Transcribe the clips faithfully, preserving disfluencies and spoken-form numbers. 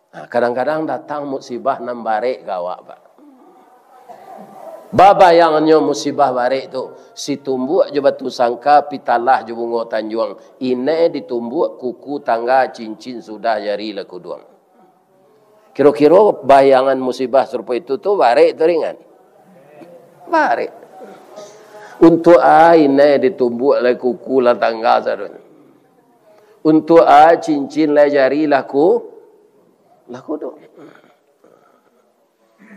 Nah, kadang-kadang datang musibah nan barek ka awak, Pak. Babayangannyo musibah barek tu, situmbuak jo batu sangka, pitalah jo bungo tanjuang, inai ditumbuak, kuku tangga, cincin sudah, jari lah kuduang. Kiro-kiro bayangan musibah sarupo itu tu barek tu ringan? Barek. Untuak a inai ditumbuak lai kuku lah tangga sadonyo. Untuak a cincin lai jari lah ku, lah kuduang.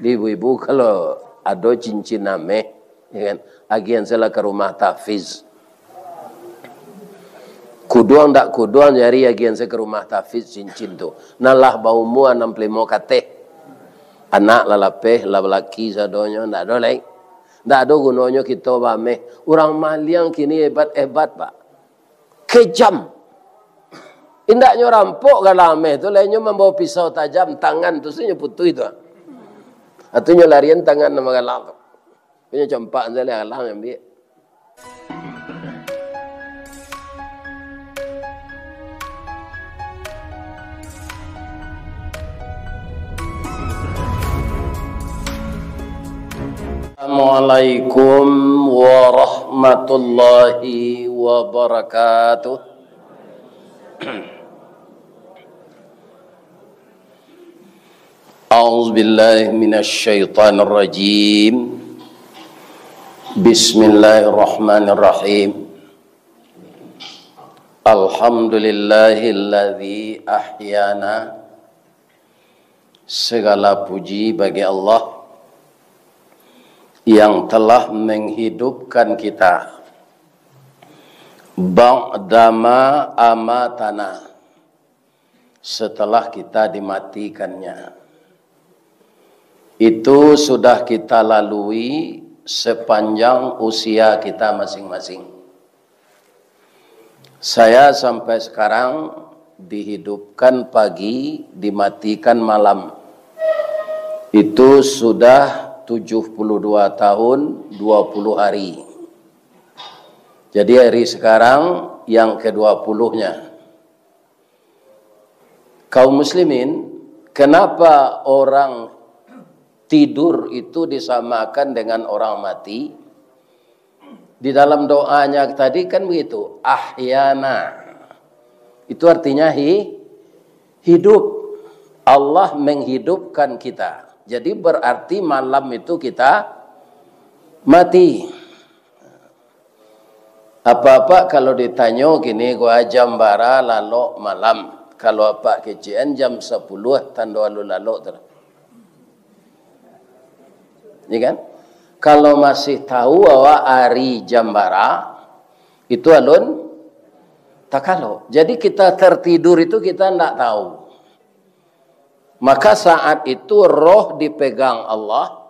Di ibu-ibu kalau ado cincin ameh, ya kan, agian se lah ka rumah tahfiz. Kuduang dak kuduang jari agian se ka rumah tahfiz cincin tu. Nan lah baumua anam puluah limo kateh. Anak lah lapeh, lah balaki sadonyo, ndak ado lai. Ndak ado gunonyo kito baameh. Urang maliang kini hebat-hebat, Pak. Kejam. Indaknyo rampok galah ameh tu, lainnyo mambawa pisau tajam, tangan tu sajo putuih tu. Atunyo larian tangan nan galah tu. Punyo campak sajo lah galah ambiak. Assalamualaikum warahmatullahi wabarakatuh. A'udzubillahi minasyaitonirrajim. Bismillahirrahmanirrahim. Alhamdulillahilladzi ahyana. Segala puji bagi Allah yang telah menghidupkan kita. Ba'dama amatana, setelah kita dimatikannya. Itu sudah kita lalui sepanjang usia kita masing-masing. Saya sampai sekarang dihidupkan pagi, dimatikan malam. Itu sudah tujuh puluh dua tahun, dua puluh hari. Jadi hari sekarang yang kedua puluhnya. Kaum muslimin, kenapa orang tidur itu disamakan dengan orang mati? Di dalam doanya tadi kan begitu, ahyana. Itu artinya hi-, hidup. Allah menghidupkan kita. Jadi berarti malam itu kita mati. Apak-apak kalau ditanyo kini, gua jam bara lalok malam. Kalau apak kecek an jam sapuluah tando alun lalok tu. Ya kan? Kalau masih tahu awak ari jam bara, itu alun takalok. Jadi kita tertidur itu kita ndak tahu. Maka saat itu roh dipegang Allah,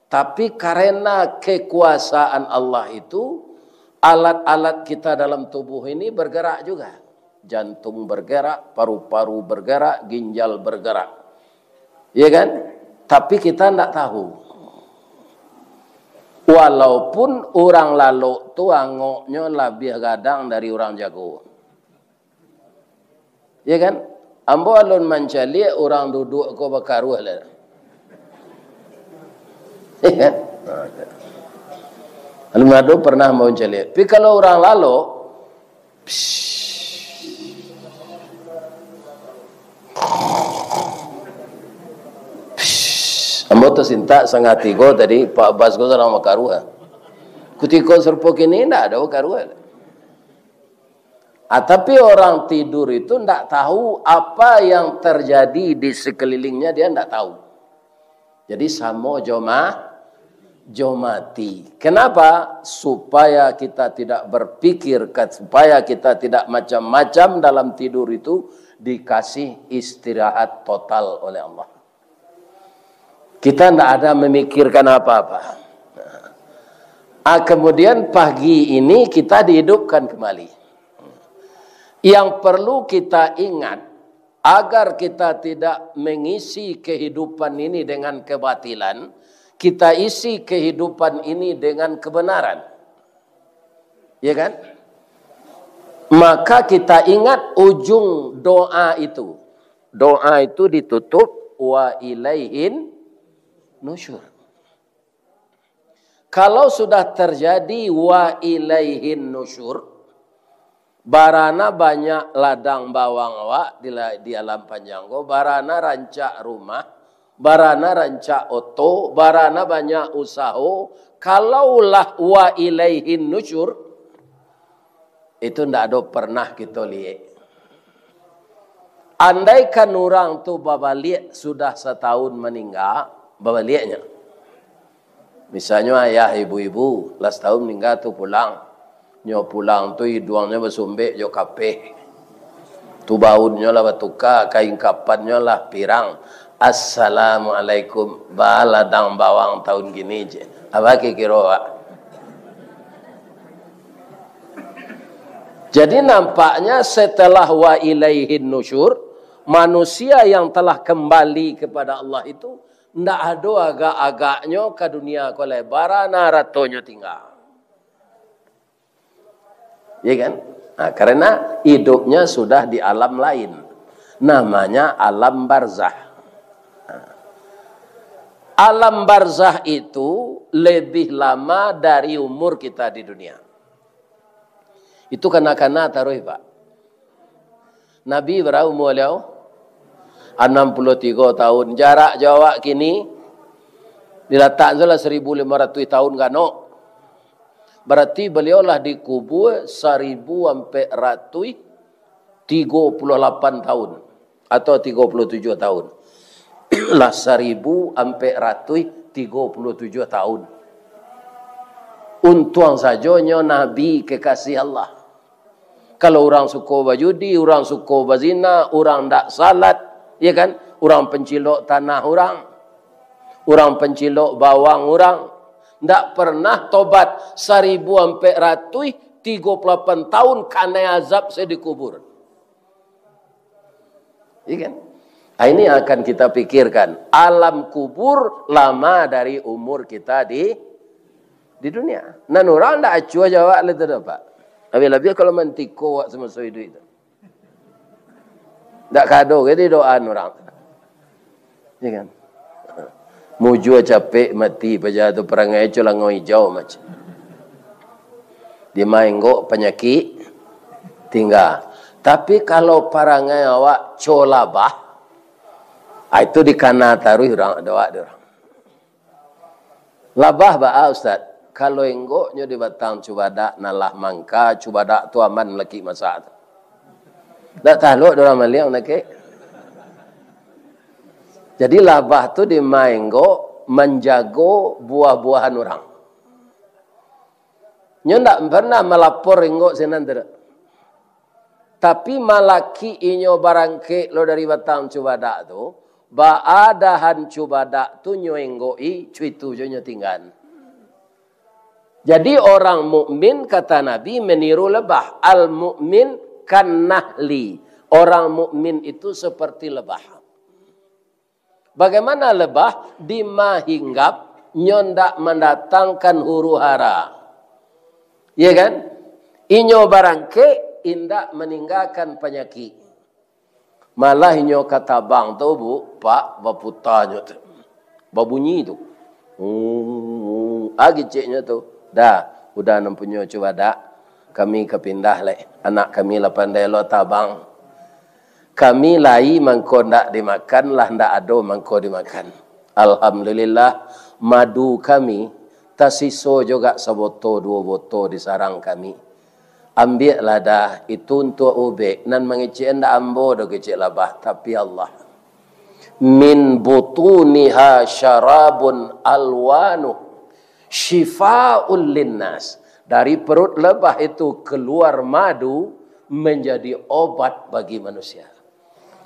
tapi karena kekuasaan Allah itu, alat-alat kita dalam tubuh ini bergerak juga. Jantung bergerak, paru-paru bergerak, ginjal bergerak. Ya kan? Tapi kita ndak tahu. Walaupun urang lalok tu angoknyo labiah gadang dari urang jago. Ya kan? Ambo alun mancaliak urang duduak ko bakaruah lah. Ya kan? Alun ado pernah ambo mancaliak. Tapi kalau urang lalok, psst. Psst. Ambo tasintak sangah tigo tadi, Pak Bas ko sadang bakaruah. Kutiko sarupo kini, ndak ado bakaruah. Ah, tapi orang tidur itu ndak tahu apa yang terjadi di sekelilingnya, dia ndak tahu. Jadi samo jo ma-, jo mati. Kenapa? Supaya kita tidak berpikir, ka-, supaya kita tidak macam-macam dalam tidur itu, dikasih istirahat total oleh Allah. Kita ndak ada memikirkan apa-apa. Ah, kemudian pagi ini kita dihidupkan kembali. Yang perlu kita ingat, agar kita tidak mengisi kehidupan ini dengan kebatilan, kita isi kehidupan ini dengan kebenaran. Ya kan? Maka kita ingat ujung doa itu. Doa itu ditutup, "Wa ilaihin nusyur." Kalau sudah terjadi "wa ilaihin nusyur", barana banyak ladang bawang awak di la-, di alam panjang ko, barana rancak rumah, barana rancak oto, barana banyak usaho, kalau lah "wa ilaihin nusyur", itu ndak ado pernah kito liek. Andaikan urang tu babaliak sudah satahun maningga, babaliaknyo. Misalnyo ayah ibu-ibu, lah satahun maningga tu pulang. Nyo pulang tu iduangnyo basumbek jo kapeh. Tu baunnyo lah batuka, kain kapannyo lah pirang. "Assalamualaikum, ba ladang bawang tahun kini," cek. Apo kiro-kiro awak? Jadi, nampaknya setelah "wa ilaihin nusyur", manusia yang telah kembali kepada Allah itu ndak ado agak-agaknyo ka dunia ko lai, barana aratonyo tingga. Ya kan? Nah, karena hidupnya sudah di alam lain. Namanya alam barzah. Nah, alam barzah itu lebih lama dari umur kita di dunia. Itu kana-kana taruih, Pak. Nabi bara umur baliau? Anam puluah tigo tahun. Jarak jo awak kini, dilatak tu lah saribu limo ratuih tahun ganok. Barati baliau lah dikubua saribu ampek ratuih tigo puluah lapan tahun atau tigo puluah tujuah tahun. Lah saribu ampek ratuih tigo puluah tujuah tahun. Untuang sajo nyo Nabi kekasih Allah. Kalau urang suko bajudi, urang suko bazina, urang ndak salat, ya kan? Urang pancilok tanah urang, urang pancilok bawang urang, ndak pernah tobat, saribu ampek ratuih tigo puluah lapan tahun kanai azab sadikubur. Iya kan? Ah, ini yang akan kita pikirkan. Alam kubur lama dari umur kita di, di dunia. Nan urang ndak acuah jo awak lai tu doh, Pak. Labiah-labiah kalau mantiko awak samaso iduik tu. Ndak kado ke didoaan urang. Ya kan? Mujua capek mati paja tu, parangai co langau ijau macam. Dima enggok panyakik tingga. Tapi kalau parangai awak co labah, ah, itu dikana taruih urang, doa dek urang. Labah baa, Ustaz? Kalau enggoknyo di batang cubadak, nan lah mangka, cubadak tu aman malakik masak tu. Ndak talok dek urang maliang nak, Kek. Jadi, labah tu dima enggok manjago buah-buahan urang. Nyo ndak pernah malapor enggok sinan tu doh. Tapi, malakik inyo barangkek lo dari batang cubadak tu, baa dahan cubadak tu nyo enggok-i, co itu jo nyo tinggaan. Jadi, orang mukmin, kata Nabi, meniru lebah. "Al-mu'min kan-nahli." Orang mukmin itu seperti lebah. Bagaimana lebah? Dima hinggap, nyo ndak mandatangkan huru-hara. Iya kan? Inyo barangkek, indak maninggakan panyakik. Malah inyo ka tabang tu, Bu, Pak, baputa nyo tu. Babunyi tu. Hmm, ah, giceknyo tu. Dah, udah nan punyo cubadak. Kami ka pindah lai. Anak kami lah pandai lo tabang. Kami lai mangko ndak dimakan, lah ndak ado mangko dimakan. Alhamdulillah, madu kami tasiso juo saboto duo boto di sarang kami. Ambiaklah dah, itu untuak ubek, nan mangecek ndak ambo doh, kecek labah, tapi Allah. "Min butuniha syarabun alwanuh syifaul linnas." Dari perut lebah itu keluar madu menjadi obat bagi manusia.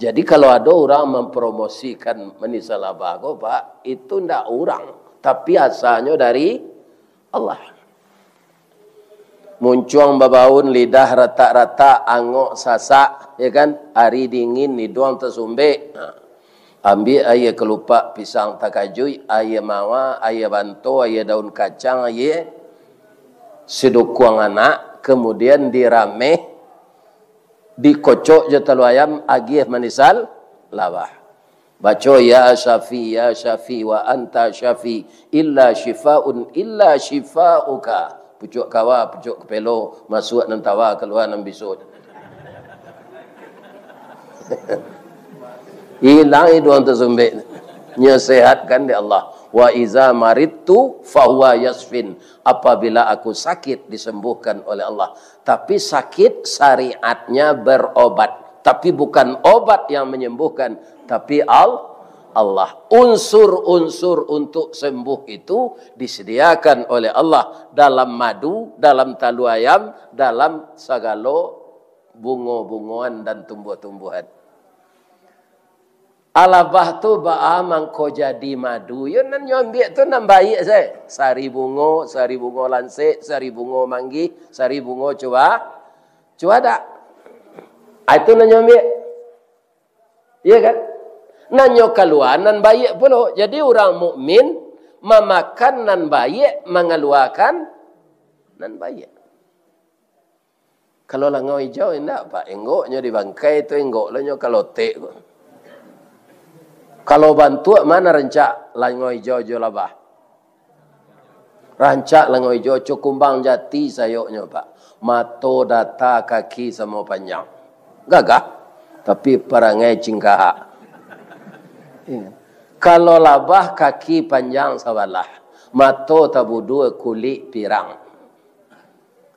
Jadi, kalau ado urang mampromosikan manisa labah ko, Pak, itu ndak urang, tapi asalnyo dari Allah. Muncuang babaun, lidah ratak-ratak, angok sasak, ya kan? Ari dingin, iduang tasumbek. Ha. Ambiak aia kalupak pisang takajuik, aia mawa, aia banto, aia daun kacang, aia sidukuang anak, kemudian dirameh, dikocok jo talua ayam, agiah manisal Labah. Baco, "Ya Syafi, ya Syafi, wa anta Syafi, illa syifaun, illa syifauka." Pucuak kawa, pucuak kapelo, masuak nan tawa, kalua nan bisuak. Ilang iduang tasumbek. Nyo sehatkan dek Allah. "Wa iza maridtu fahuwa yasfin." Apabila aku sakit, disembuhkan oleh Allah. Tapi sakit syariatnya berobat. Tapi bukan obat yang menyembuhkan, tapi Al-, Allah. Unsur-unsur untuk sembuh itu disediakan oleh Allah dalam madu, dalam talu ayam, dalam sagalo bungo-bungoan dan tumbuh-tumbuhan. Alabah tu baa mangko jadi madu? Yo, nan nyo ambiak tu nan baiak sae. Sari bungo, sari bungo lansek, sari bungo manggih, sari bungo cua-, cuadak. Ah, itu nan nyo ambiak. Iya kan? Nan nyo kalua nan baiak pulo. Jadi, urang mukmin mamakan nan baiak, mangaluakan nan baiak. Kalau langau ijau, indak, Pak. Enggoknyo di bangkai tu, enggok lo nyo kalotek ko. Kalau bantuak, ma nan rancak langau ijau jo labah? Rancak langau ijau, co kumbang jati sayoknyo, Pak. Mato, data, kaki samo panjang. Gagah, tapi parangai cingkahak. Iya. Kalau labah, kaki panjang sabalah, mato tabudua, kulik pirang.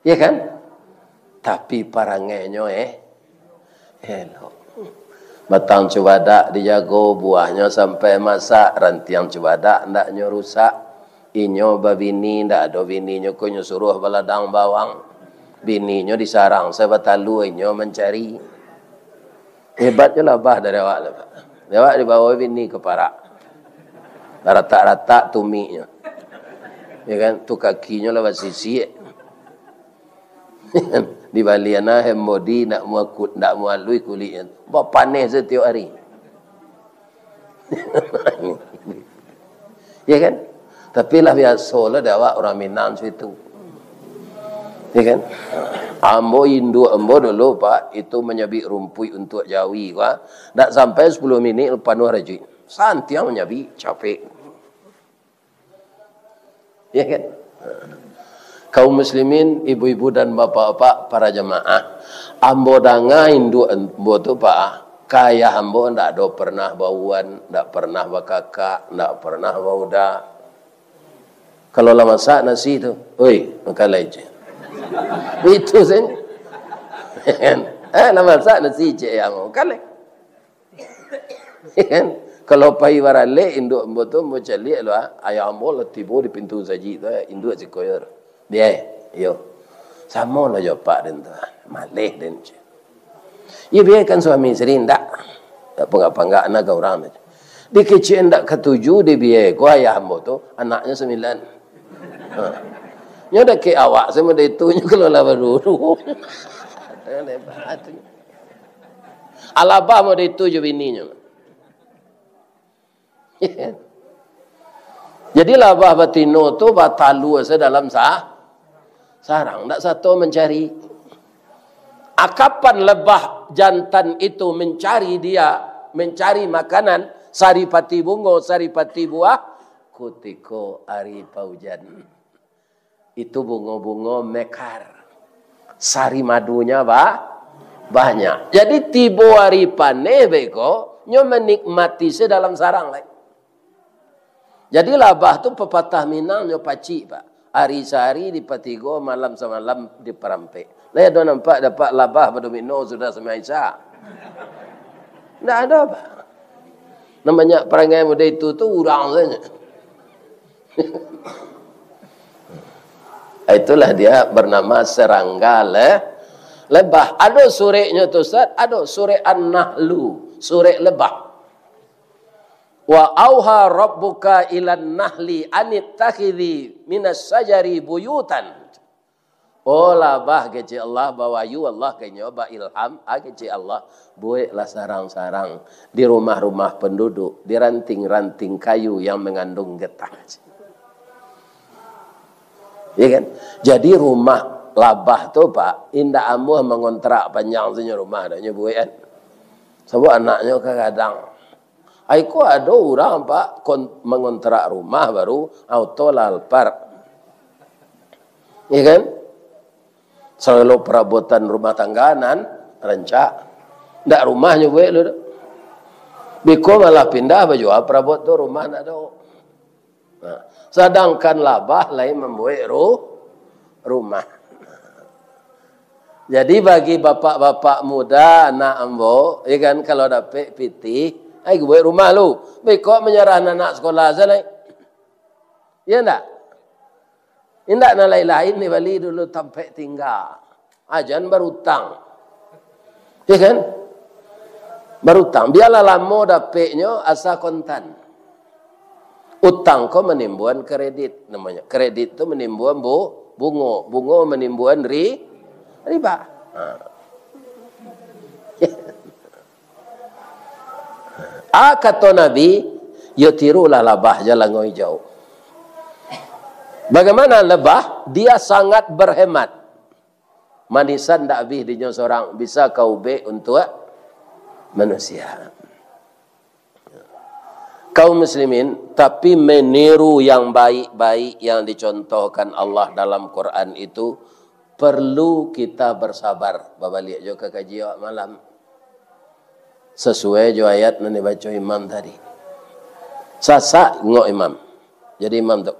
Iya kan? Tapi parangainyo, eh, elok. Batang cubadak dijago, buahnyo sampai masak, rantiang cubadak ndak nyo rusak. Inyo babini, ndak ado bininyo ko nyo suruah baladang bawang. Bininyo di sarang sae batalua, inyo mancari. Hebat jo labah dari awak tu, Pak. Dari awak dibawa bini ka parak. Ratak-ratak tumiknyo. Ya kan? Tu kakinyo lah basisiak. Dibali ana hand body, ndak muakut, ndak mualui kuliknyo. Bapaneh satiok hari. Ya kan? Tapi lah biaso lah dek awak urang Minang situ. Ya kan? Ambo, induak ambo dulu, Pak, itu manyabik rumpuik untuak jawi, Pak. Ndak sampai sepuluh minik panuah rajuik. Santiang manyabik, capek. Ya kan? Kaum muslimin, ibu-ibu dan bapak-bapak, para jamaah. Ambo danga induak ambo tu, Pak, ka ayah ambo ndak ado pernah bauan, ndak pernah bakakak, ndak pernah bauda. Kalau lah masak nasi tu, "Oi, makan lai, Cik." Itu sajo. Eh, lah masak nasi, Cik, ayah ambo, "Makan lai." Kan? Kalau pai baralek, induak ambo tu, ambo caliak lo, ah, ayah ambo lah tibo di pintu sajik tu, eh, induak siko yo. Bia, iyo. Samo lah jo apak den tu, ah. Maleh den, ceh. Iyo, bia kan suami isteri, ndak. Ndak panggak-panggak anak ka urang tu. Dikecek ndak katuju di bia ko ayah ambo tu, anaknyo sambilan. Ha. Nyo dakek awak, samo dari tu, nyo kalau lah baduo. Alabah model itu jo bininyo. Jadi, labah batino tu batalua se dalam sa-, sarang, ndak sato mancari. A, kapan lebah jantan itu mencari dia, mencari makanan, saripati bungo, saripati buah? Kutiko ari paujan. Itu bungo-bungo mekar. Sari madunya ba-, banyak. Jadi, tibo ari paneh beko, nyo manikmati se dalam sarang lai. Jadi, labah tu pepatah Minang nyo pacik, Pak. Ari sahari dipatigo, malam samalam diparampek. Lai ado nampak dapek labah badomino sudah sumbayang Isya? Ndak ado, Pak. Namanya parangai model itu tu urang sajo. Itulah dia bernama serangga le-, lebah. Ado sureknyo tu, Ustaz, ado surek An-Nahlu, surek lebah. "Wa auha rabbuka ilan nahli anittakhidzi minas syajari buyutan." Oh labah, kecek Allah, bawahyu Allah ka inyo, bailham, ah, kecek Allah, bueklah sarang-sarang di rumah-rumah penduduk, di ranting-ranting kayu yang mengandung getah. Ya kan? Jadi, rumah labah tu, Pak, indak amuah mangontrak panjang tu nyo rumah, dak nyo buek kan. Sabab anaknyo ka gadang. Ai ko ado urang, Pak, kon-, mangontrak rumah baru, auto lah Alphard. Iya kan? Sagalo perabotan rumah tangga nan rancak. Ndak rumahnyo buek lu tu. Biko malah pindah bajua perabot tu, rumah ndak ado. Nah, sadangkan labah lai mambuek ru-, rumah. Jadi bagi bapak-bapak muda, anak ambo, ya kan, kalau dapek pitih, ai buek rumah lu. Beko manyarah anak sekolah sajo lai. Ya ndak? Indak nan lain-lain dibali dulu tampek tingga. Ah, jan barutang. Ya kan? Barutang. Bialah lamo dapeknyo, asa kontan. Utang ko manimbuan kredit namonyo. Kredit tu manimbuan bu-, bungo. Bungo manimbuan ri-, riba. Ha. Ah, kato Nabi, "Yo tirulah labah jalangau ijau." Bagaimana lebah? Dia sangat berhemat. Manisan ndak abih dinyo sorang, bisa ka ubek untuak manusia. Kaum muslimin, tapi meniru yang baik-baik yang dicontohkan Allah dalam Quran itu, perlu kita bersabar. Babaliak jo ka kaji awak malam. Sasuai jo ayat nan dibaco imam tadi. Sasak ngok imam. Jadi imam tu.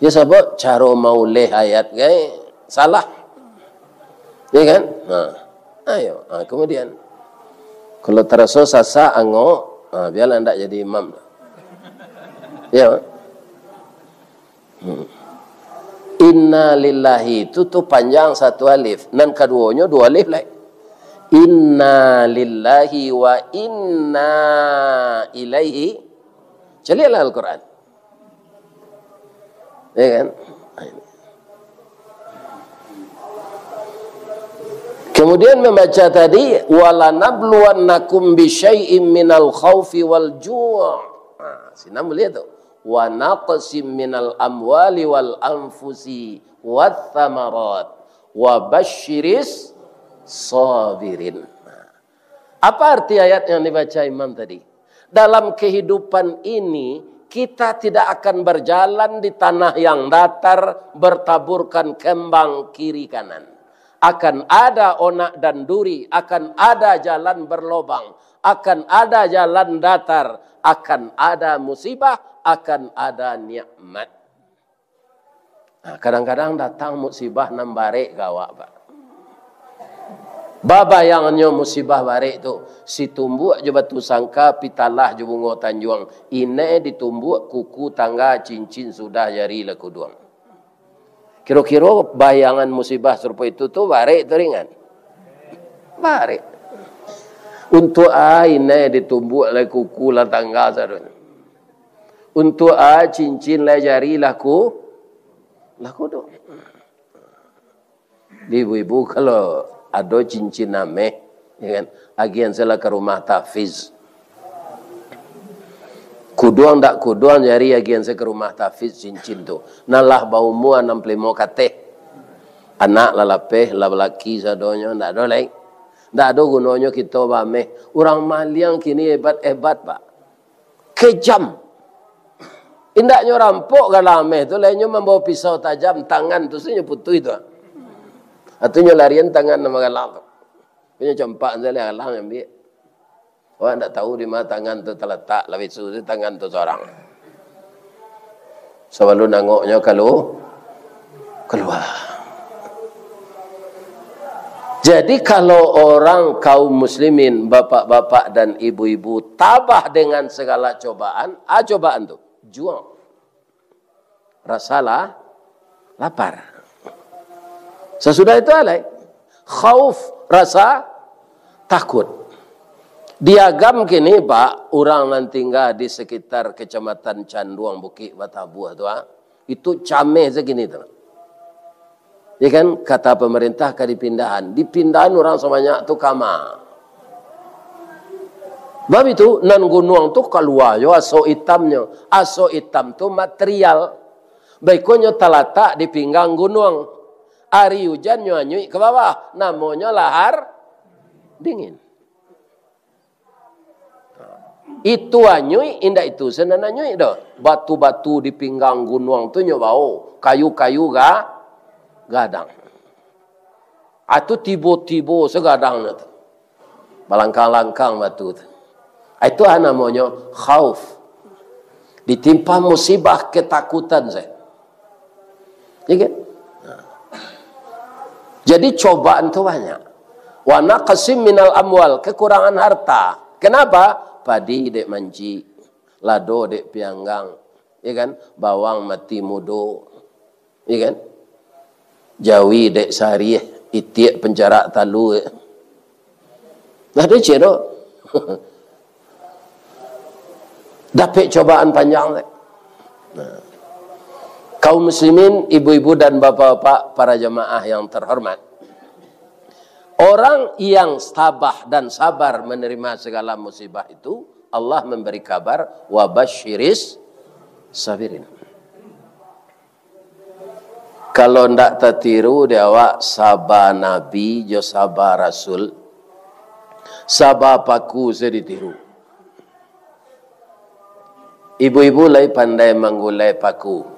Ya, sabab caro mauleh ayat gai salah. Ya kan? Nah, ayo. Ha, kemudian, kalau taraso sasak angok, ha, biarlah ndak jadi imam. Ya. Hmm. Inna lillahi itu tu panjang satu alif. Nan kaduonyo duo alif lai. Inna lillahi wa inna ilaihi. Caliaklah Al-Quran. Ya kan? Kemudian membaca tadi, "Walanabluwannakum bisyai'im minal khaufi wal ju'." Nah, sinan boleh tu. "Wa naqsim minal amwali wal anfusi wath thamarat. Wa basyiris sabirin." Nah, apa arti ayat yang dibaca imam tadi? Dalam kehidupan ini, kita tidak akan berjalan di tanah yang datar, bertaburkan kembang kiri kanan. Akan ada onak dan duri, akan ada jalan berlobang, akan ada jalan datar, akan ada musibah, akan ada nikmat. Nah, kadang-kadang datang musibah nan barek ka awak, Pak. Babayangannyo musibah barek tu, situmbuak jo batu sangka, pitalah jo bungo tanjuang, inai ditumbuak kuku tangga, cincin sudah jari lah kuduang. Kiro-kiro bayangan musibah sarupo itu tu barek tu ringan? Barek. Untuak a inai ditumbuak lah kuku lah tangga sadonyo. Untuak a cincin lai jari lah ku-, lah kuduang. Di ibu-ibu kalau ado cincin ameh, ya kan, agiahan sajolah ka rumah tahfiz. Kuduang ndak kuduang jari agiahan sajo ka rumah tahfiz cincin tu. Nan lah baumua anam puluah limo kateh. Anak lah lapeh, lah balaki sadonyo, ndak ado lai. Ndak ado gunonyo kito baameh. Urang maliang kini hebat-hebat, Pak. Kejam. Indaknyo rampok galang ameh tu, lainnyo mambawa pisau tajam, tangan tu sajo putuih tu. Atunyo larian tangan nan bagalang tu. Punyo campak tu lah galang ambiak. Awak ndak tahu di ma tangan tu talatak, lah bisu tu tangan tu sorang. Sabalun angoknyo kalu-, kalua. Jadi, kalau orang kaum muslimin, bapak-bapak dan ibu-ibu, tabah dengan segala cobaan, a cobaan tu, juang. Rasa la-, lapar. Sasudah itu, alai, khauf, rasa takut. Di Agam kini, Pak, urang nan tingga di sekitar Kecamatan Canduang, Bukik Batabuah tu, ah, itu cameh sakini tu. Ya kan, kata pemerintah ka dipindahan. Dipindahan urang sabanyak tu kama. Bab itu, nan gunuang tu kalua jo asok itamnyo. Asok itam tu material. Baikonyo talatak di pinggang gunuang. Ari ujannyo anyuik ka bawah. Namonyo lahar dingin. Itu anyuik, indak itu se nan anyuik doh. Batu-batu di pinggang gunuang tu nyo bao, kayu-kayu ga-, gadang. Ah, tu tibo-tibo se gadang tu. Balangkang-langkang batu tu. Ah, itu ah namonyo khauf. Ditimpa musibah ketakutan se. Ya kan? Nah. Jadi cobaan tu banyak. Wa naqsim minal amwal, kekurangan harta. Kenapa? Padi dek mancik, lado dek pianggang, ya kan? Bawang mati mudo, ya kan? Jawi dek sariah, itiak pancarak talua. Nah, ado cek tu. Dapek cobaan panjang tu. Nah. Kaum muslimin, ibu-ibu dan bapak-bapak, para jamaah yang terhormat. Orang yang tabah dan sabar menerima segala musibah itu, Allah memberi kabar, "Wa basyiris sabirin." Kalau ndak tatiru di awak, saba nabi jo saba rasul, saba paku se ditiru. Ibu-ibu lai pandai manggulai paku.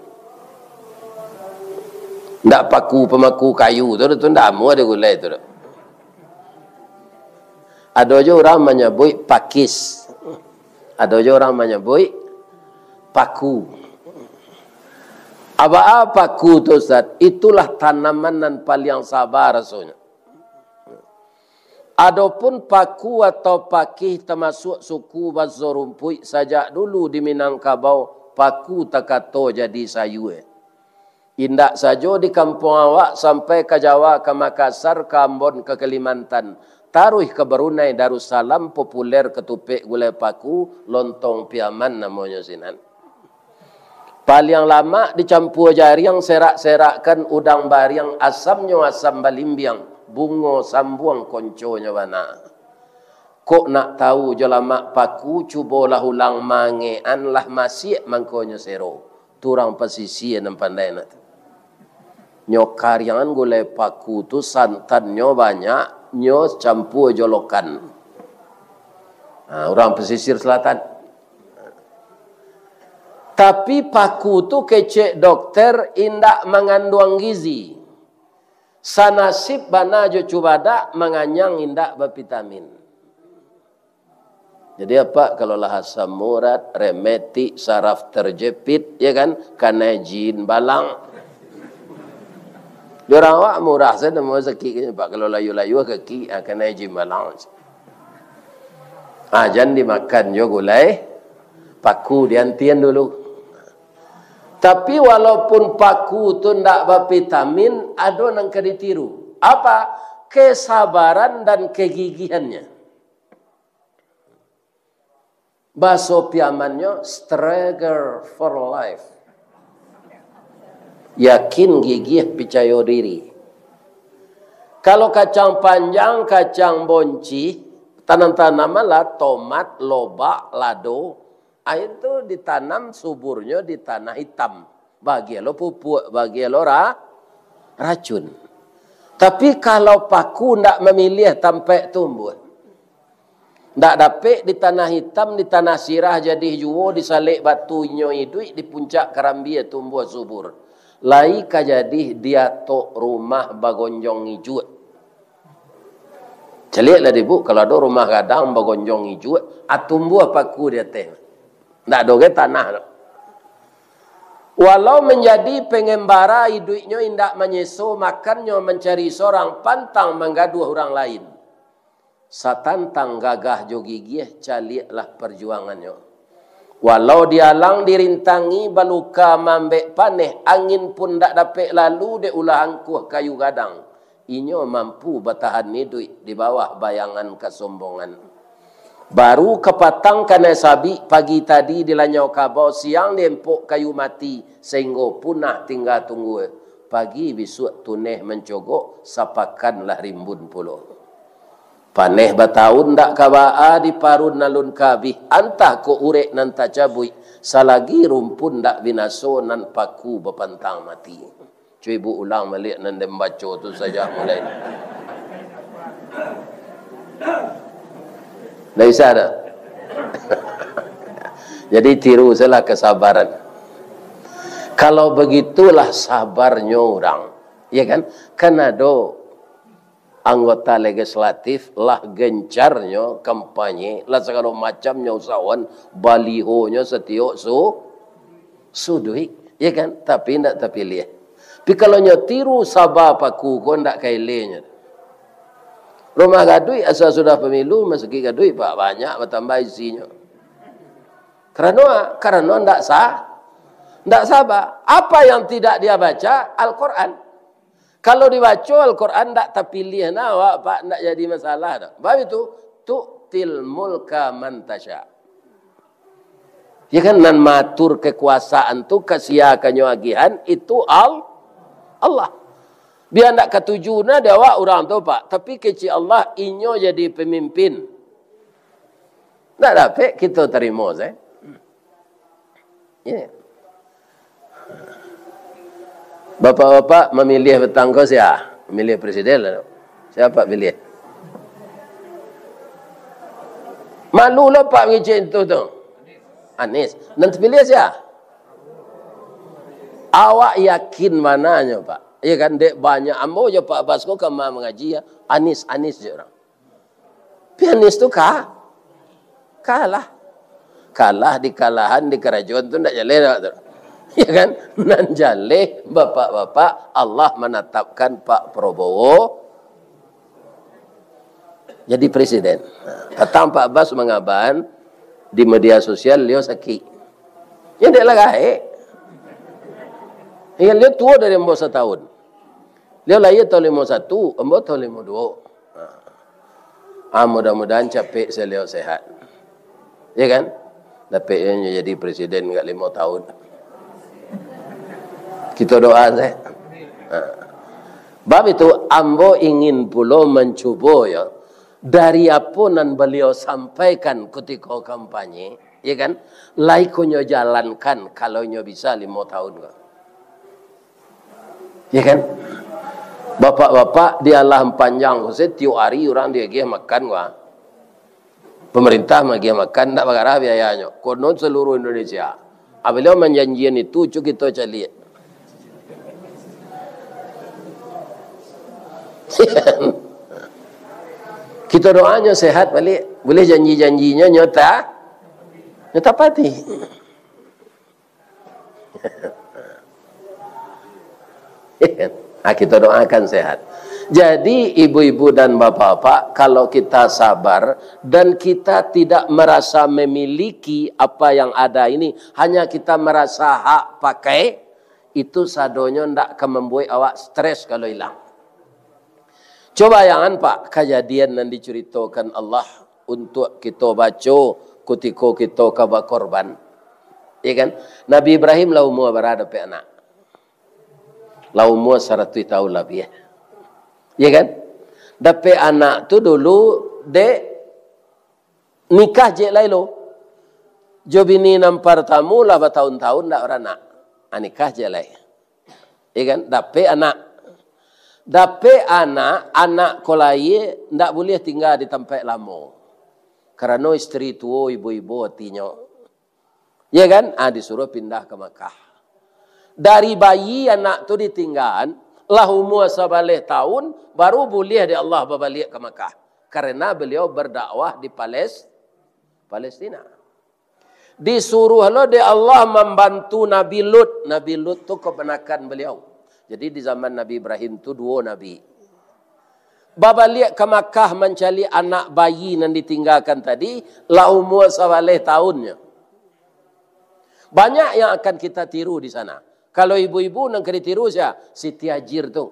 Ndak paku pamaku kayu tu, tu ndak amuah digulai tu. Ado jo urang manyabuik pakis. Ado jo urang manyabuik paku. Apa paku tu, Ustaz? Itulah tanaman nan paliang saba rasonyo. Adopun paku atau pakih tamasuak suku baso rumpuik sajak dulu di Minangkabau, paku takato jadi sayua. Indak sajo di kampuang awak, sampai ka Jawa, ka Makassar, ka Ambon, ka Kalimantan, taruih ka Brunei Darussalam, populer katupek gulai paku, lontong Piaman namonyo sinan. Paliang lamak dicampua jariang, serak-serakkan udang bariang, asamnyo asam balimbiang, bungo sambuang konconyo bana. Kok nak tau jo lamak paku, cubolah ulang mangean, lah masiak mangkonyo sero. Tu urang pasisia nan pandai nak tu. Nyo kariangan gulai paku tu, santannyo banyak, nyo campua jo lokan. Ha, urang pasisir selatan. Tapi paku tu kecek dokter indak manganduang gizi. Sanasib bana jo cubadak, manganyang indak bavitamin. Jadi apa kalau lah asam urat, rematik, saraf terjepit, ya kan? Kanai jin balang. Di urang awak murah sajo, namo sakik, Pak, kalau layu-layu kaki, ah, kanai jin balang. Ah, jan dimakan jo gulai paku, diantian dulu. Tapi walaupun paku tu ndak bavitamin, ado nan ka ditiru. Apa? Kesabaran dan kegigihannya. Baso Piamannyo, struggle for life. Yakin, gigih, picayo diri. Kalau kacang panjang, kacang boncih, tanam-tanaman lah, tomat, lobak, lado, ah, itu ditanam suburnyo di tanah itam. Bagi lo pupuak, bagi lo ra-, racun. Tapi kalau paku ndak mamiliah tampek tumbuah, ndak dapek di tanah itam, di tanah sirah jadih juo, di salek batu inyo iduik, di puncak karambia tumbuah subur. Lai ka jadih di atok rumah bagonjong ijuak. Caliaklah dek ibu, kalau ado rumah gadang bagonjong ijuak, ah, tumbuah paku di ateh. Ndak ado gai tanah tu. Walau manjadi pangambara, iduiknyo indak manyeso, makannyo mancari sorang, pantang manggaduah urang lain. Satantang gagah jo gigih, caliaklah parjuangannyo. Walau dialang dirintangi, baluka maambek paneh, angin pun ndak dapek lalu dek ulah angkuah kayu gadang. Inyo mampu batahan iduik di bawah bayangan kasombongan. Baru kapatang kanai sabik, pagi tadi dilanyau kabau, siang diempok kayu mati, sainggo punah tingga tunggua. Pagi bisuak tuneh mancogok, sapakan lah rimbun pulo. Paneh batahun ndak ka baa, diparun alun ka abih, antah kok urek nan tacabuik, salagi rumpun ndak binaso, nan paku bapantang mati. Cubo ibu ulang baliak nan den baco tu sajak mulai. Ndak bisa dah. Jadi tiru sajolah kesabaran. Kalau begitulah sabarnyo urang, ya kan? Kan ado anggota legislatif lah gencarnyo kampanye, lah sagalo macamnyo usahoan, balihonyo satiok su-, suduik, ya kan? Tapi indak tapiliah. Tapi kalau nyo tiru saba paku ko, ndak kaelenyo. Rumah gaduik asa sudah pemilu, masakik gaduik, Pak, banyak batambah isinyo. Karano, karano ndak sa-, ndak saba. Apa yang tidak dia baca? Al-Quran. Kalau dibaco Al-Quran, ndak tapiliah nah awak, Pak, ndak jadi masalah doh. Bab itu, tu'til mulka man tasya. Ya kan, nan maatur kekuasaan tu, ka sia ka nyo agihan, itu Al-, Allah. Bia ndak katuju nah di awak urang tu, Pak, tapi kecek Allah, inyo jadi pemimpin. Ndak dapek kito tarimo, se. Ya. Bapak-bapak mamiliah patang ko sia? Mamiliah presiden lah. Sia Pak piliah? Malu lo Pak mangecek itu tu. Anies. Nan tapiliah sia? Awak yakin mananyo, Pak? Ya kan, dek banyak ambo jo Pak Bas ko kama mangaji, ya. Anies, Anies je urang. Anies tu ka-, kalah. Kalah di kalahan, di karajoan tu ndak jaleh awak tu. Ya kan? Nan jaleh, bapak-bapak, Allah manatapkan Pak Prabowo jadi presiden. Nah, patang Pak Bas mangabakan di media sosial, baliau sakik. Ya, dek lah gaek. Ya, baliau tuo dari ambo satahun. Baliau lahia tahun limo satu, ambo tahun limo duo. Ah, mudah-mudahan capek baliau sehat. Ya kan? Dapek nyo jadi presiden agak limo tahun. Kito doa sajo. Ah. Bab itu, ambo ingin pulo mancubo, ya, dari apo nan baliau sampaikan kutiko kampanye, ya kan? Lai ko nyo jalankan kalau nyo bisa limo tahun ko. Ya kan? Bapak-bapak di alah panjang ko, satiok ari urang diagiah makan ko. Pemerintah maagiah makan, ndak bagarah biayanyo. Konon seluruh Indonesia. Ah, baliau manjanjian itu, cubo kito caliak. Kito doanyo sehat baliak. Buliah janji-janjinyo nyata, nyata pati. Ah, kita doakan sehat. Jadi, ibu-ibu dan bapak-bapak, kalau kita sabar dan kita tidak merasa memiliki apa yang ada ini, hanya kita merasa hak pakai, itu sadonyo ndak akan membuat awak stres kalau hilang. Coba bayangan, Pak, kajadian nan dicaritokan Allah untuk kito baco kutiko kito ka bakorban. Ya kan? Nabi Ibrahim lah umua bara dapek anak. Lah umua saratuih tahun labiah. Ya kan? Dapek anak tu dulu dek nikah ciek lai lo. Jo bini nan partamo lah batahun-tahun ndak baranak. Ah, nikah ciek lai. Ya kan? Dapek anak. Dapek anak, anak ko lahia, ndak buliah tingga di tampek lamo. Karano istri tuo, ibo-ibo atinyo. Ya kan? Ah, disuruh pindah ka Makkah. Dari bayi anak tu ditinggaan, lah umua sabaleh tahun, baru buliah dek Allah babaliak ka Makkah. Karena beliau berdakwah di Pales-, Palestina. Disuruah lo dek Allah mambantu Nabi Lut. Nabi Lut tu kamanakan baliau. Jadi, di zaman Nabi Ibrahim tu duo nabi. Babaliak ka Makkah mancaliak anak bayi nan ditinggakan tadi, lah umua sabaleh tahunnyo. Banyak yang akan kita tiru di sana. Kalau ibu-ibu nan ka ditiru sia? Siti Hajir tu.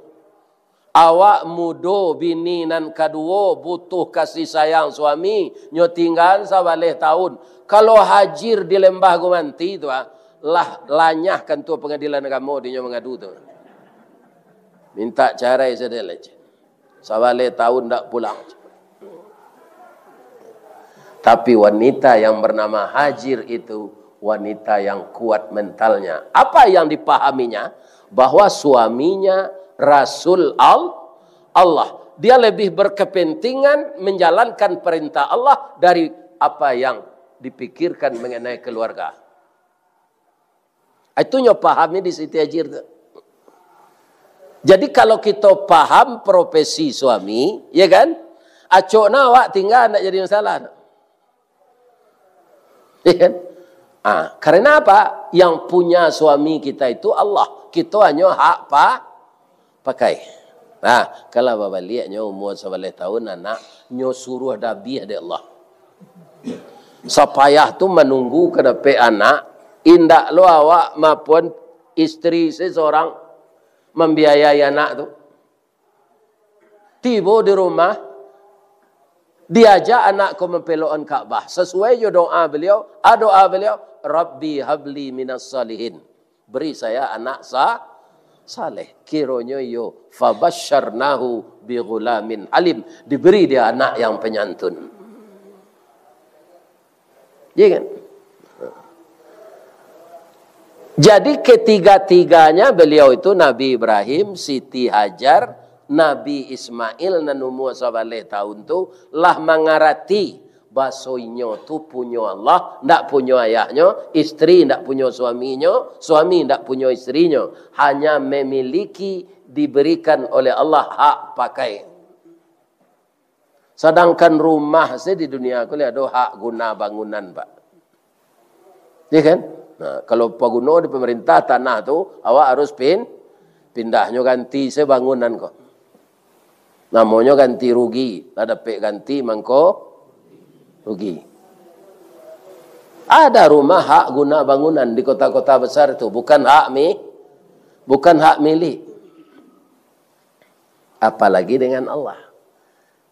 Awak mudo, bini nan kaduo butuh kasih sayang suami, nyo tinggaan sabaleh tahun. Kalau Hajir di Lembah Gumanti tu, ah, lah lanyah kantua pangadilan agamo dinyo mangadu tu. Minta carai sadonyo. Sabaleh tahun ndak pulang. Tapi wanita yang bernama Hajir itu wanita yang kuat mentalnya. Apa yang dipahaminya? Bahwa suaminya Rasul Al-, Allah. Dia lebih berkepentingan menjalankan perintah Allah dari apa yang dipikirkan mengenai keluarga. Itu nyo pahami di Siti Hajir tu. Jadi, kalau kito paham profesi suami, ya kan? Acok na awak tingga, ndak jadi masalah. Ya kan? Ah, karena apa? Yang punya suami kita itu Allah. Kito hanyo hak pa-, pakai. Nah, kalau babaliak nyo umur sabaleh tahun, anak nyo suruah dabiah dek Allah. Sapayah tu manunggu ka dapek anak, indak lo awak maupun isteri seseorang mambiayai anak tu. Tibo di rumah, diajak anak ko mampelokan Ka'bah. Sasuai jo doa beliau, a doa beliau, "Rabbi habli minas salihin." Beri saya anak sa-, saleh. Kironyo iyo, fabasyarnahu bi ghulamin halim. Diberi dia anak yang penyantun. Iya kan? Jadi, ketiga-tiganya beliau itu, Nabi Ibrahim, Siti Hajar, Nabi Ismail nan umua sabaleh tahun tu, lah mangarati baso inyo tu punyo Allah, ndak punyo ayahnyo, isteri ndak punyo suaminyo, suami ndak punyo isterinyo, hanya memiliki, diberikan oleh Allah hak pakai. Sadangkan rumah se di dunia ko lai ado hak guna bangunan, Pak. Iya kan? Nah, kalau paguno di pemerintah tanah tu, awak harus pin-, pindah nyo ganti se bangunan ko. Namonyo ganti rugi, lah dapek ganti mangko rugi. Ada rumah hak guna bangunan di kota-kota besar tu, bukan hak mi-, bukan hak milik. Apalagi dengan Allah.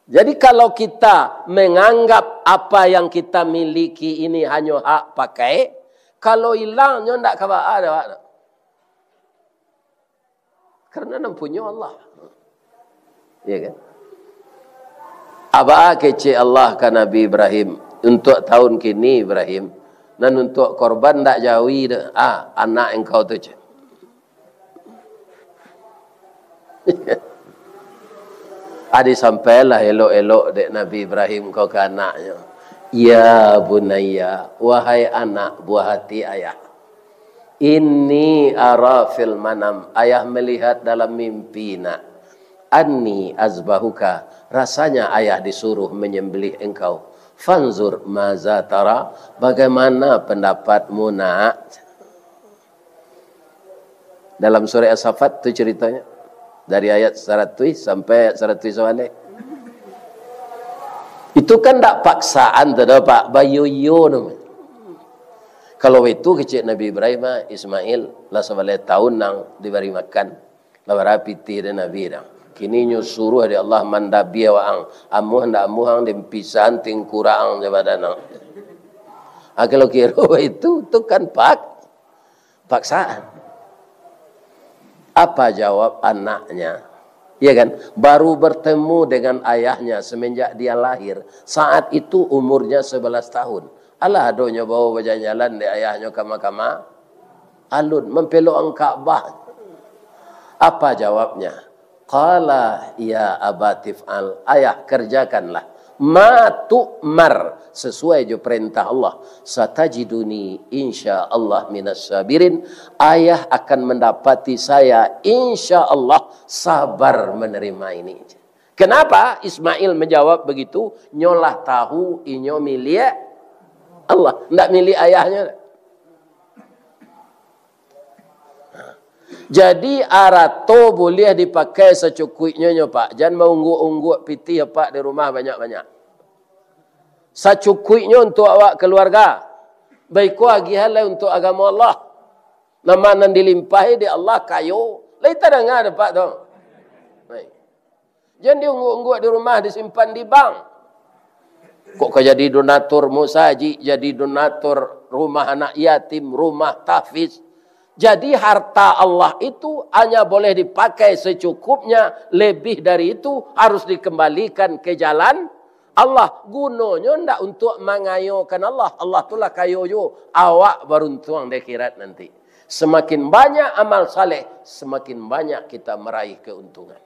Jadi, kalau kita menganggap apa yang kita miliki ini hanyo hak pakai, kalau ilang nyo ndak ka baa doh, Pak. Karena nan punyo Allah. Iya kan? A baa kecek Allah ka Nabi Ibrahim, "Untuak tahun kini, Ibrahim, nan untuak korban ndak jawi doh, ah, anak engkau tu," cek. Adi sampailah elok-elok dek Nabi Ibrahim ko ka anaknyo. "Ya bunayya, wahai anak buah hati ayah. Inni ara fil manam, ayah melihat dalam mimpi, nak. Anni azbahuka, rasanya ayah disuruh menyembelih engkau. Fanzur maza tara, bagaimana pendapatmu, nak?" Dalam surah As-Saffat tu ceritanya. Dari ayat saratuih sampai ayat saratuih sabaleh. Itu kan ndak paksaan tu doh, Pak. Bayo-yo namonyo. Kalau itu kecek Nabi Ibrahim, ah, Ismail, lah sabaleh tahun nang dibari makan. Lah bara pitih dek Nabi dah. Kini nyo suruah dek Allah mandabiah waang. Amuah ndak amuah ang, den pisahan tingkurak ang jo badan ang. Ah, kalau kiro itu, tu kan pak-, paksaan. Apa jawab anaknya? Ya kan? Baru bertemu dengan ayahnya semenjak dia lahir. Saat itu umurnya sebelas tahun. Alah adonyo bawa bajalan-jalan dek ayahnyo kama-kama alun, mampelok Ka'bah. Apa jawabnya? Qala, "Ya abati fa'al, ayah, kerjakanlah. Ma tu'mar, sesuai jo perintah Allah. Satajiduni insya Allah minas sabirin, ayah akan mendapati saya insya Allah sabar menerima ini." Kenapa Ismail menjawab begitu? Nyo lah tahu inyo milik Allah, ndak milik ayahnyo. Jadi, arato buliah dipakai sacukuiknyo nyo, Pak. Jan maungguak-ungguak pitih, Pak, di rumah banyak-banyak. Sacukuiknyo untuak awak kaluarga. Baiko agihan lai untuak agamo Allah. Nan ma nan dilimpahi dek Allah kayo. Lai tadanga dek Pak tu? Baik. Jan diungguak-ungguak di rumah, disimpan di bank. Kok ka jadi donatur musajik, jadi donatur rumah anak yatim, rumah tahfiz. Jadi, harta Allah itu hanya boleh dipakai secukupnya, lebih dari itu harus dikembalikan ke jalan Allah. Gunonyo ndak untuak mangayokan Allah. Allah tu lah kayo juo. Awak baruntuang di akhirat nanti. Semakin banyak amal saleh, semakin banyak kita meraih keuntungan.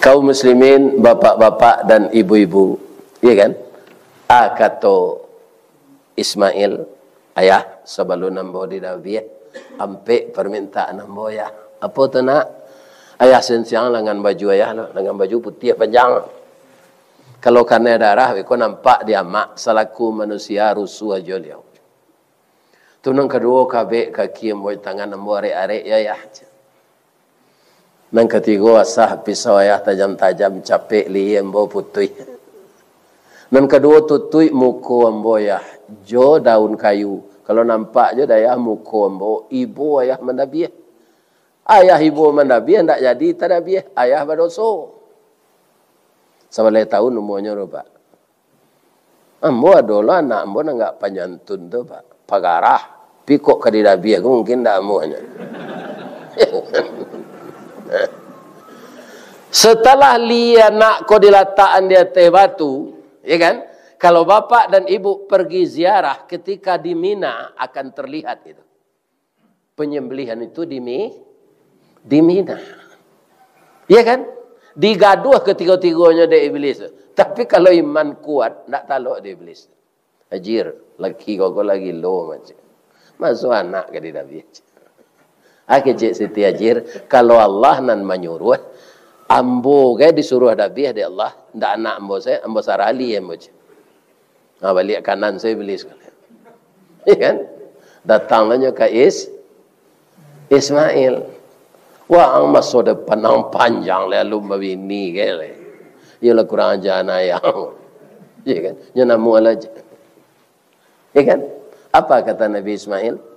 Kaum muslimin, bapak-bapak dan ibu-ibu, iya kan? Ah, kato Ismail, "Ayah, sabalun ambo didabiah, ampek parmintaan ambo, Yah." "Apo tu, Nak?" "Ayah, siang-siang langan baju ayah lo, langan baju putiah panjang. Kalau kanai darah, beko nampak di amak, salaku manusia rusuah jo liau. Tu nan kaduo, kabek kaki ambo, tangan ambo arek-arek, ya, Yah." Nan katigo, asah pisau ayah tajam-tajam, capek lihia ambo putuih. Nan kaduo, tutuik muko ambo, Yah, jo daun kayu. Kalau nampak jo dek ayah muko ambo, ibo ayah mandabiah. Ayah ibo mandabiah, ndak jadi tadabiah, ayah badoso. Sabaleh taun umuanyo tu, Pak. Ambo ado lo anak ambo nan agak panyantun tu, Pak. Pagarah. Tapi kok ka didabiah ko mungkin ndak amuahnyo. Setelah lihia anak ko dilatakan di ateh batu, ya kan? Kalau bapak dan ibu pergi ziarah ketika di Mina akan terlihat itu. Penyembelihan itu di Mi-, di Mina. Iya kan? Digaduah ketigo-tigonyo dek iblis. Tapi kalau iman kuat, ndak talok dek iblis. "Hajir, laki kau ko lagi lo macam. Maso anak ka didabiah?" Oke, cek Siti Hajir, "Kalau Allah nan manyuruah, ambo gai disuruah dabiah dek Allah, ndak anak ambo sajo, ambo sarah alih ambo," cek. Nah, baliak kanan sajo iblis. Iya kan? Datang lah nyo ka Is-, Ismail. Wah, ang maso depan ang panjang lai, alun babini gai lai. Iyolah, kurang aja anak ayah. Iya kan? Nyo namuah lah. Iya kan? Apa kata Nabi Ismail?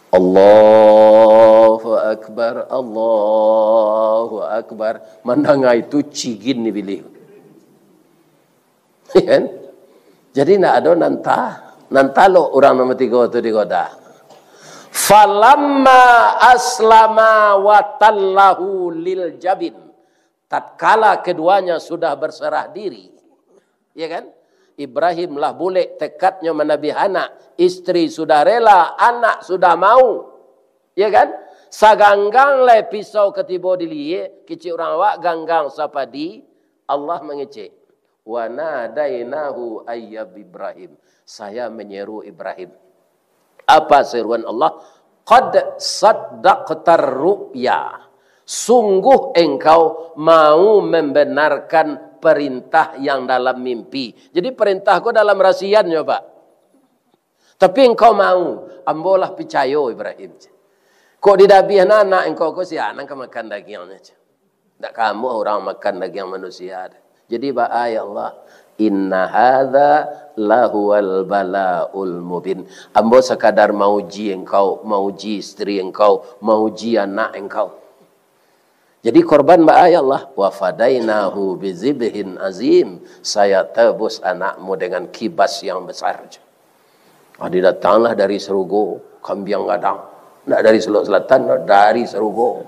"Allahu Akbar, Allahu Akbar." Mandanga itu cigin iblis. Kan? Jadi, ndak ado nan ta-, nan talok urang nomor tigo tu digoda. "Falamma aslama wa tallahu lil jabin." Tatkala keduanya sudah berserah diri, ya kan? Ibrahim lah bulek tekadnyo manabiah anak, istri sudah rela, anak sudah mau, ya kan? Saganggang lai pisau ka tibo di lihia, kecek urang awak ganggang sapadi, Allah mangecek. "Wa nadainahu ayya Ibrahim." Saya menyeru Ibrahim. Apa seruan Allah? "Qad saddaqtar ru'ya." Sungguh engkau mau membenarkan perintah yang dalam mimpi. Jadi, perintah ko dalam rasiannyo, Pak. Tapi engkau mau, ambo lah picayo, Ibrahim. Kok didabiah anak engkau ko, sia nan ka makan dagiangnyo? Ndak kamuah urang makan dagiang manusia. Jadi baa, ya Allah, "Inna hadza lahuwal balaul mubin." Ambo sakadar mauji engkau, mauji istri engkau, mauji anak engkau. Jadi korban baa, ya Allah? "Wa fadainahu bizibhin azim." Saya tebus anakmu dengan kibas yang besar. Ah, didatanglah dari sarugo, kambiang gadang. Ndak dari Solok Selatan, dari sarugo.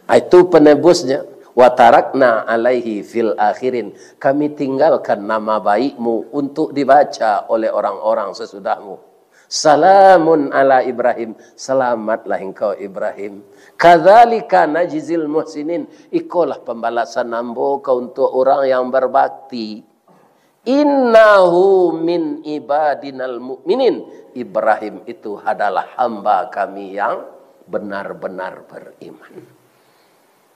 Ah, itu penebusnya. "Wa tarakna alaihi fil akhirin." Kami tinggalkan nama baikmu untuk dibaca oleh orang-orang sesudahmu. "Salamun ala Ibrahim." Selamatlah engkau, Ibrahim. "Kadzalika najzil muhsinin." Ikolah pembalasan ambo ka untuk orang yang berbakti. "Innahu min ibadinal mu'minin." Ibrahim itu adalah hamba kami yang benar-benar beriman.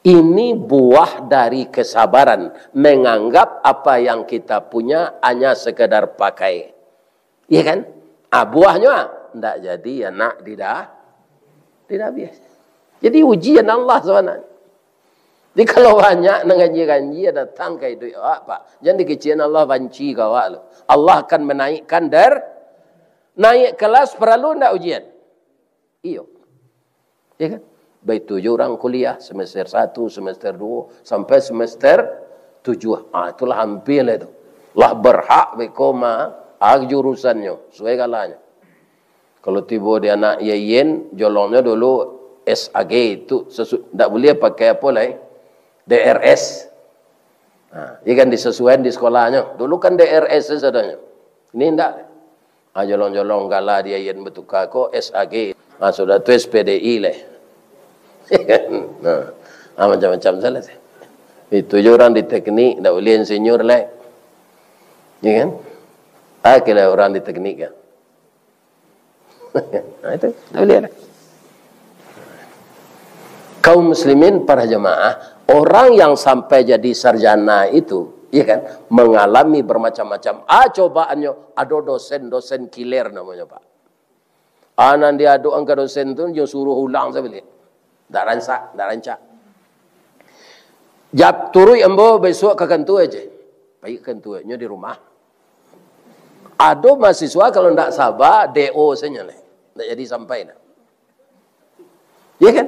Ini buah dari kesabaran, menganggap apa yang kita punya hanya sekedar pakai. Iya kan? Ah, buahnyo, ah, ndak jadi anak dida-, didabiah. Jadi ujian Allah sabananyo. Jadi kalau banyak nan ganjia-ganjia datang ka iduik awak, Pak, jan dikecek-an, Allah banci ka awak lo. Allah akan menaikkan der-, naik kelas paralu ndak ujian? Iyo. Ya kan? Baitu jo urang kuliah, semester satu, semester dua, sampai semester tujuah. Ah, itulah hampir lah itu. Lah berhak beko ma-, ah, jurusannyo, suai galanyo. Kalau tibo di anak I A I N, jolongnyo dulu S A G, itu sesu-, ndak buliah pakai apo lai, D R S. Nah, iya kan, disesuaian di sekolahnyo. Dulu kan D R S sadonyo. Ini ndak. Ah, jolong-jolong gala di I A I N batuka ko S A G. Ah, sudah tu S P D I lai. Nah, ah, macam-macam salah sih. Itu je orang di teknik, ndak boleh insinyur lai. Ya kan? Ah, kira orang di teknik kan. Nah, itu ndak boleh lah. Kaum muslimin para jamaah, orang yang sampai jadi sarjana itu, ya kan, mengalami bermacam-macam. Ah, cobaannyo, ado dosen-dosen kiler namonyo, Pak. Ah, nan diadok angka dosen tu, jo suruh ulang sabaliak. Ndak rancak, ndak rancak. Jap, turuik ambo besok ka kantua aja. Pai ka kantua, nyo di rumah. Ado mahasiswa kalau ndak saba, D O sajo nyo. Ndak jadi sampai dah. Ya kan?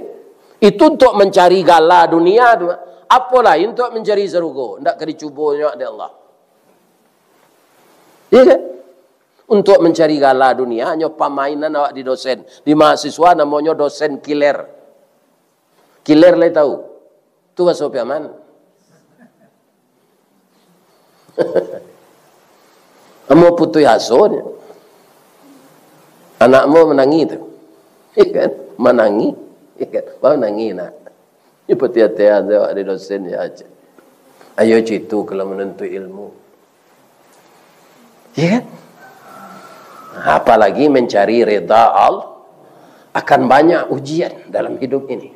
Itu untuk mencari gala dunia tu. Apo lai untuk mencari sarugo, ndak ka dicubonyo dek Allah. Ya kan? Untuk mencari gala dunia, hanyo pamainan awak di dosen. Di mahasiswa namonyo dosen kiler. Kiler lai tahu? Tu bahaso Piaman. Amuah putuih aso nyo. Anak amuah manangih tu. Iya kan? Manangih. Iya kan? Baru nangih nak. Ini putiah-tiah tu awak di dosen ya aja. Ayo citu kalau menuntut ilmu. Ya kan? Apalagi mencari rida Allah, akan banyak ujian dalam hidup ini.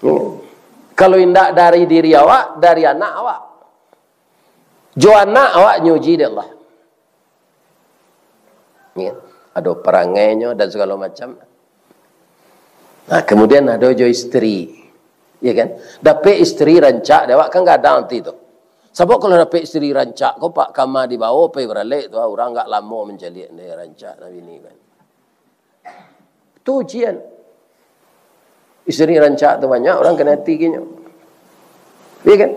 Ya. Kalau indak dari diri awak, dari anak awak. Jo anak awak nyuji dek Allah. Ya. Ado perangainyo dan segala macam. Nah, kemudian ado jo isteri. Ya kan? Dapek isteri rancak dek awak kan gadang ati tu. Sabab kalau dapek isteri rancak ko, Pak, kama dibawo pai baralek tu, urang agak lamo mancaliak dek rancak nan bini kan. Tu ujian. Isteri rancak tu banyak, urang kanai ati kinyo. Ya kan?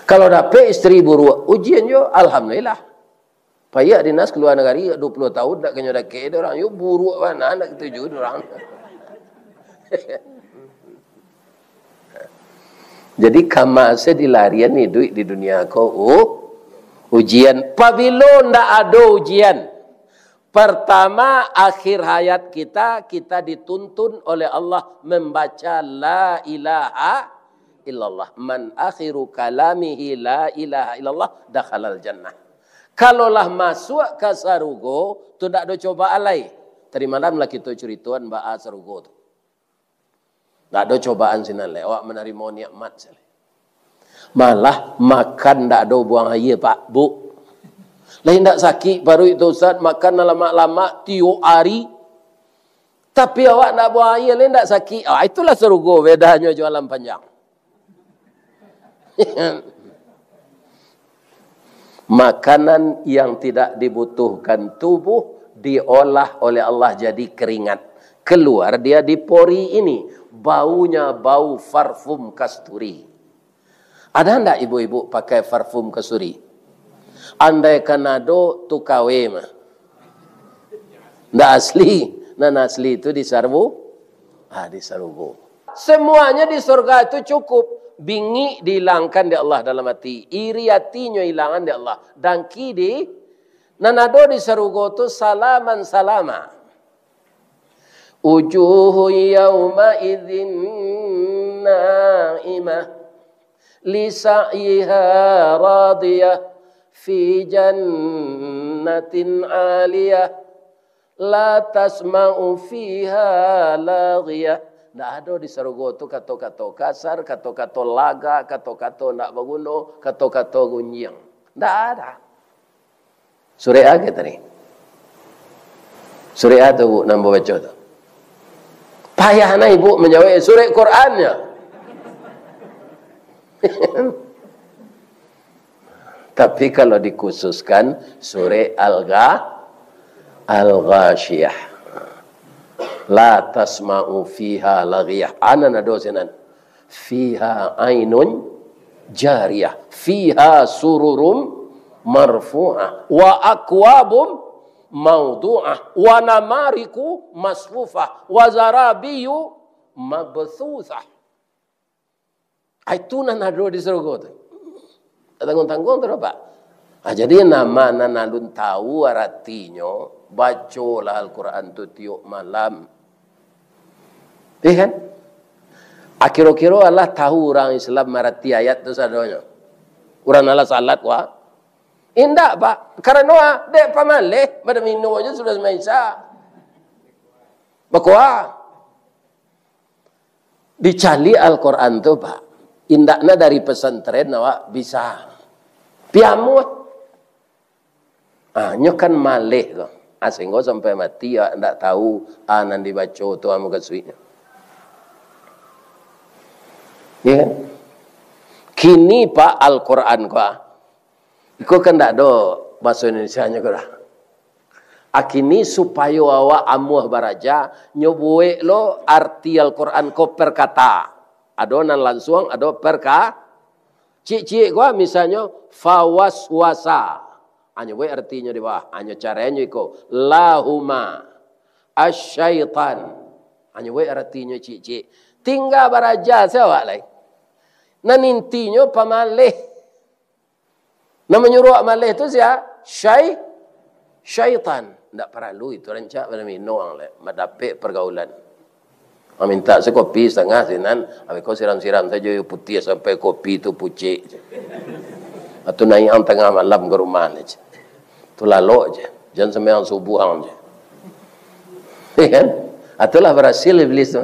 Kalau dapek isteri buruak, ujian jo, alhamdulillah. Payah dinas kalua nagari, dua puluh tahun ndak kanyo dakek dek urang, yo buruak bana, ndak katuju dek urang. Jadi, kama se dilarian iduik di dunia ko, uh, ujian. Pabilo ndak ado ujian, pertama, akhir hayat kita, kita dituntun oleh Allah membaca la ilaha illallah. Man akhiru kalamihi la ilaha illallah, dakhalal jannah. Kalau lah masuak ka sarugo, tu ndak ado cobaan lai. Tadi malam lah kito curitoan baa sarugo tu. Ndak ado cobaan sinan lai, awak manarimo nikmat sajo. Malah makan ndak ado buang aia, Pak, Bu. Lai ndak sakik paruik tu, Ustaz, makan nan lamak-lamak tiok ari. Tapi awak ndak buang aia, lai ndak sakik. Ah, itulah sarugo bedanyo jo alam panjang. Makanan yang tidak dibutuhkan tubuh diolah oleh Allah jadi keringat. Keluar dia di pori ini. Baunya bau parfum kasturi. Ada ndak ibu-ibu pakai parfum kasturi? Andaikan ado, tu K W mah. Ndak asli. Nan asli tu di sarbu-, ah, di sarugo. Semuanya di surga itu cukup. Bingik dihilangkan dek Allah dalam ati. Iri atinyo hilangan dek Allah. Dangki di, nan ado di sarugo tu salaman salama. Wujuhun yauma'idzin na'imah. Li sa'yiha radiyah. Fi jannatin 'aliyah. La tasma'u fiha laghiyah. Ndak ado di sarugo tu kato-kato kasar, kato-kato lagak, kato-kato ndak baguno, kato-kato gunjiang. Ndak ada. Surek a ke tadi? Surek a tu, Bu, nan babaco tu. Payah na ibu manjawek, surek Quran nyo. Tapi kalau dikhususkan, surek Al-Gha-, Al-Ghasyiyah. La tasma'u fiha laghiyah. Anan ado sinan. Fiha ainun jariyah. Fiha sururum marfu'ah. Wa akwabum maudu'ah. Wa namariku masfufah. Wa zarabiyu mabsusah. Ai, tu nan ado di sarugo tu. Tak tangguang-tangguang tu, Pak. Ah, jadi, nama nan alun tahu aratinyo, bacolah Al-Quran tu tiok malam. Iya kan? Ah, kiro-kiro alah tahu urang Islam marati ayat tu sadonyo? Urang nan lah salat ko? Indak, Pak. Karano, ah, dek pamaleh, bada mino aja sudah sumbayang Isya. Bakoa. Dicaliak Al-Quran tu, Pak. Indakna dari pesantren awak bisa. Piamuah. Ah, nyo kan maleh ko. Ah, sehinggo sampai mati awak ndak tahu, ah, nan dibaco tu, ah, mukasuiknyo. Ya kan? Kini, Pak, Al-Quran ko, ah. Iko kan ndak ado bahaso Indonesianyo ko dah. Ah, kini supayo awak amuah baraja, nyo buek lo arti Al-Quran ko per kata. Ado nan lansuang, ado per ka-, ciek-ciek ko, ah, misalnyo, fawaswasa. Hanyo buek artinyo di bawah. Hanyo caranyo iko. Lahuma asyaitan. Hanyo buek artinyo ciek-ciek. Tingga baraja se awak lai. Nan intinyo pamaleh. Nan manyuruah maleh tu sia? Syai-, syaitan. Ndak paralu itu, rancak bana minum ang leh, mandapek pergaulan. Ah, mintak se kopi satangah sinan, abih ko siram-siram sajo aia putiah sampai kopi tu pucek. Atu naiak ang tangah malam ka rumah ni. Tu lalok je. Jan sumbayang subuah ang je. Ya kan? Atulah barasil iblis tu.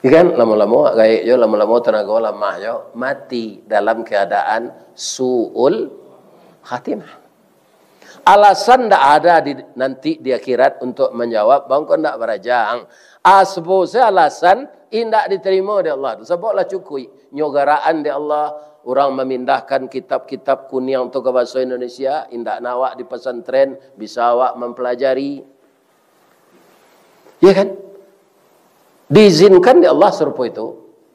Ikan lamo-lamo gaek jo, lamo-lamo tanago lamah jo, mati dalam keadaan su'ul khatimah. Alasan ndak ada di, nanti di akhirat untuk manjawab, bang ko ndak barajang. Asbo se alasan indak diterimo dek Allah tu. Sabab lah cukuik nyo garaan dek Allah, urang mamindahkan kitab-kitab kuniang tu ka baso Indonesia, indak nak awak di pesantren, bisa awak mampelajari. Ya kan? Diizinkan dek Allah sarupo itu,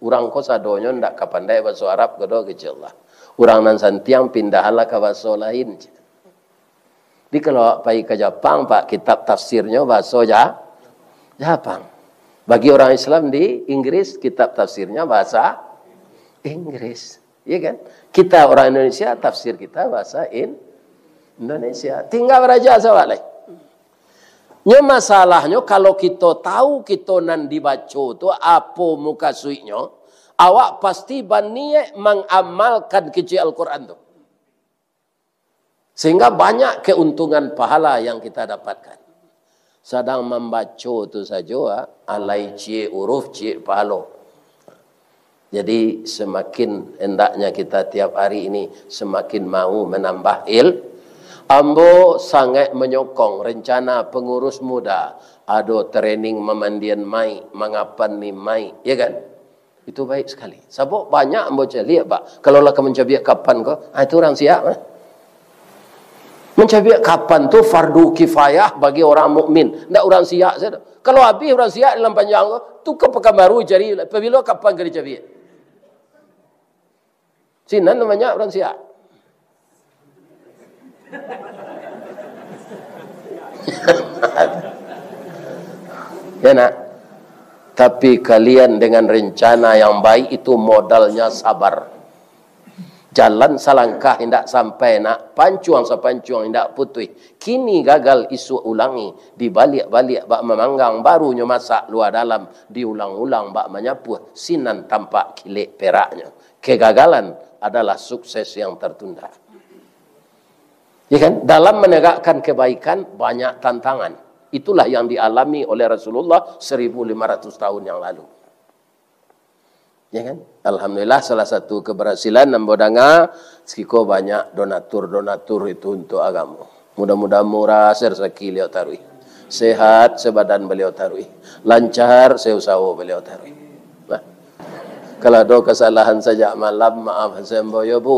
urang ko sadonyo ndak ka pandai baso Arab, ko do kecek Allah. Urang nan santiang pindahanlah ka baso lain. Jadi kalau awak pai ka Japang, Pak, kitab tafsirnyo baso Ja-, Japang. Bagi orang Islam di Inggris, kitab tafsirnya bahasa Inggris. Ya kan? Kita orang Indonesia, tafsir kita bahasa In-, Indonesia. Tingga baraja se awak lai. Nyo masalahnyo, kalau kito tahu kito nan dibaco tu apo mukasuiknyo, awak pasti baniaik mangamalkan kecek Al-Quran tu. Sehingga banyak keuntungan pahala yang kita dapatkan. Sadang mambaco tu sajo, ah, alai ciek uruf, ciek pahalo. Jadi, semakin hendaknya kita tiap hari ini semakin mau menambah il-, ambo sangat menyokong rencana pengurus muda, ado training mamandian mai, mangapan ni mai, ya kan? Itu baik sekali. Sabab banyak ambo caliak, Pak. Kalau lah ka mancabiak kapan ko, ah, itu urang Siak, ah. Mancabiak kapan tu fardu kifayah bagi orang mukmin, ndak urang Siak sajo. Kalau abih urang Siak di Padang Panjang ko, tu ka Pakanbaru cari, pabilo kapan ka dicabiak? Sinan banyak urang Siak. Ya, nak. Tapi kalian dengan rencana yang baik itu modalnya sabar. Jalan salangkah indak sampai, nak, pancuang sapancuang indak putuih. Kini gagal, isuak ulangi, dibaliak-baliak bak mamanggang, barunyo masak lua dalam, diulang-ulang bak manyapuah, sinan tampak kilek peraknyo. Kegagalan adalah sukses yang tertunda. Ya kan? Dalam menegakkan kebaikan, banyak tantangan. Itulah yang dialami oleh Rasulullah seribu lima ratus tahun yang lalu. Ya kan? Alhamdulillah, salah satu keberhasilan ambo danga, siko banyak donatur-donatur itu untuk agamo. Mudah-mudahan murah sarasaki baliau taruih. Sehat sebadan baliau taruih. Lancar seusaho baliau taruih. Nah, kalau ado kesalahan sajak malam, maaf se ambo yo, Bu.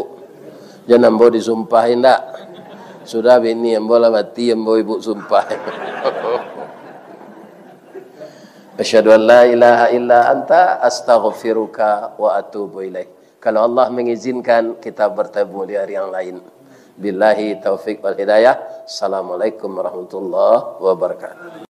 Jan ambo disumpah indak. Sudah bini ambo lah mati, ambo ibu sumpah. Asyhadu an la ilaha illa anta, astaghfiruka wa atubu ilaik. Kalau Allah mengizinkan, kita bertemu di hari yang lain. Billahi taufik wal hidayah. Assalamualaikum warahmatullahi wabarakatuh.